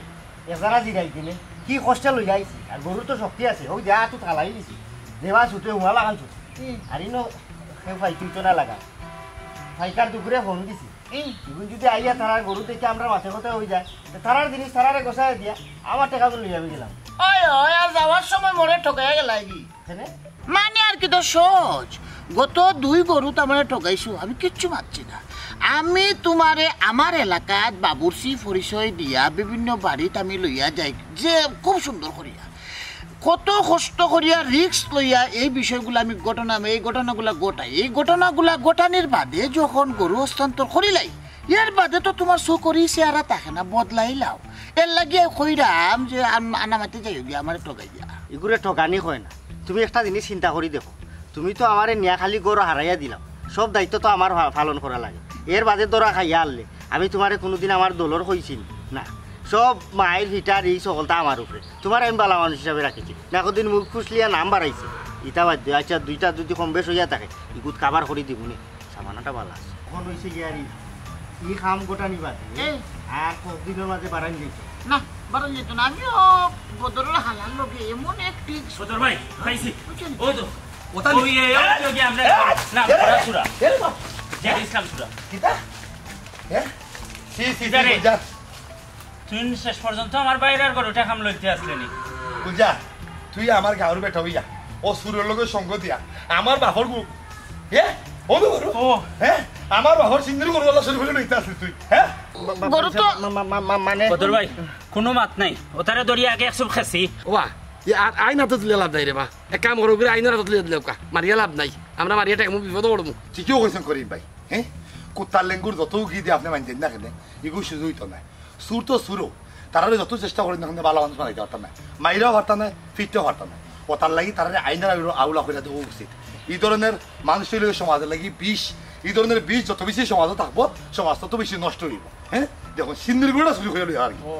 এজারা জিরাই দিলে, কি কষ্টে লইয়া আইছি। আর গরুর তো শক্তি আছে, ওই দেহা তো থালাই দিছি। দেওয়া ছুটে হুয়া লাগান ছুটে। হুম। আর ইনো কেউ ফাইকুইতো না লাগা। ফাইকার দুপুরে ফোন দিছি। হুম। ইগুন যদি আইয়া তারার গরু দেখে আমরা মাথা কথা অই যায়, তো তারার জিনিস তারারে গোছায় দিয়া আমার টেকা লইয়া আমি গেলাম। ওই, ওই, আর যাওয়ার সময় মোরে ঠকাইয়া গেলাই কি? কেনে? মানে আর কি তো সহজ, গত দুই গরু তো আমারে ঠকাইছো, আমি কিচ্ছু মাতছি না। আমি তোমারে আমার এলাকাত বাবুর্চি পরিচয় দিয়া বিভিন্ন বাড়িত আমি লইয়া যাই, যে খুব সুন্দর করিয়া কত কষ্ট করিয়া রিস্ক লইয়া এই বিষয়গুলা আমি ঘটনা, এই ঘটনাগুলা ঘটাই। এই ঘটনাগুলা ঘটানির বাদে যখন গরু হস্তান্তর করিলাই, এর বাদে তো তোমার চউখর চেহারা থাকে না, বদলাইলাও। এর লাগি কইরাম যে আম-, আনামাতে যাইও গিয়া আমারে ঠকাইয়া। ইগুরে ঠকানি কয় না। তুমি একটা জিনিস চিন্তা করি দেখো, তুমি তো আমারে নিয়া খালি গরু হারাইয়া দিলাও, সব দায়িত্ব তো আমার পা-, পালন করা লাগে। এর বাদে ধরা খাইয়া আনলে আমি তোমারে কোনোদিন আমার দলর কইছি না। সব মাইর হিটার এই সকলটা আমার উপরে, তোমার আমি বালা মানুষ হিসাবে রাখিছি। না কদিন মুখ ফুসলিয়া নাম বাড়াইছে, ইটা বাদ দিও। আচ্ছা, দুইটা যদি কম বেশ অইয়া থাকে, ইগুত কাবার করি দিবো নে। সামানাটা বালা আছে। অখন অইছে গিয়া আর ই, ই কাম গোটা নিবা দে। এ। আর কতদিনর মাঝে বাড়াইন যাইতো? না, বাড়াইন যাইতো না। আমিও বদরর হালার লগে এমন এক ঠিক বদর ভাই, পাইছি। বুঝছেন? ওই তো। ওটা ওই, এই, ওই, ওই, আমরা, এ, না, এ, ঘোড়া চূড়া। এ, বাপ। জেড ইসলাম চূড়া। কিতা? এ? সি, সি, কিতা সি, রে? যা। তুই শেষ পর্যন্ত আমার বাইরে আর গরুটা খাম লইতে আসলে নি। বুঝা, তুই আমার গাঁওর বেটা অইয়া, ও চুরর লগে সঙ্গ দিয়া, আমার বাপর গরু, হে? ও তো গরু? ও। হে? আমার বাপর সিন্ধুর গরু আল্লাহ শরীফ লইতে আসলি তুই, হে? গরু তো মা-, মা-, মা-, মা-, মানে বদর ভাই, কোনো মাত নাই। ওতারে ধরিয়া আগে এক চুপ খাসি। ওয়া, ই আর আইন আতো তুলে লাভ নাই রে বা। এক কাম করো, ওগুরে আইনর আতো তুলে দিলে ওকা। মারিয়া লাভ নাই। আমরা মারিয়া টেকা বিপদ পড়মু। ঠিকই কইছেন করিম ভাই, হে? কুত্তার লেঙ্গুর যত উগি দিয়ে আপনি মানছেন না কেন? ইগু সুযোগ তো নাই। চুর তো চুরও, তারারে যত চেষ্টা করি না কেন, ভালা মানুষ বানাইতে পারতাম না, মাইরাও পারতাম না, ফিরতেও পারতাম না। ও তার লাগি তারারে আইনর আউলা, আউলা করে দেওয়া উচিত। এই ধরনের মানুষ হইলে সমাজের লাগি বিষ, এই ধরনের বিষ যত বেশি সমাজে থাকবো, সমাজ তত বেশি নষ্ট হইব। হ্যাঁ, দেখুন সিন্দির গুলোটা চুরি করে লইয়া আর কি। ও।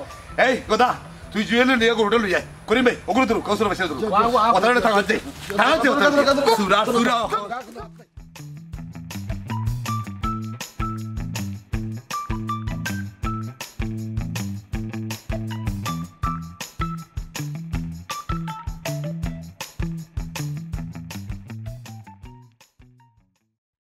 এই গোদা, তুই জুয়েল নিয়ে গরুটা লইয়া আয়। করিম ভাই, ওগুলো ধরো, কৌশল ভাই, ধরো। ওয়া, ওয়া, ওতারে থাকা হচ্ছে, থাকা হচ্ছে, ওতারে। সুরা, সুরা।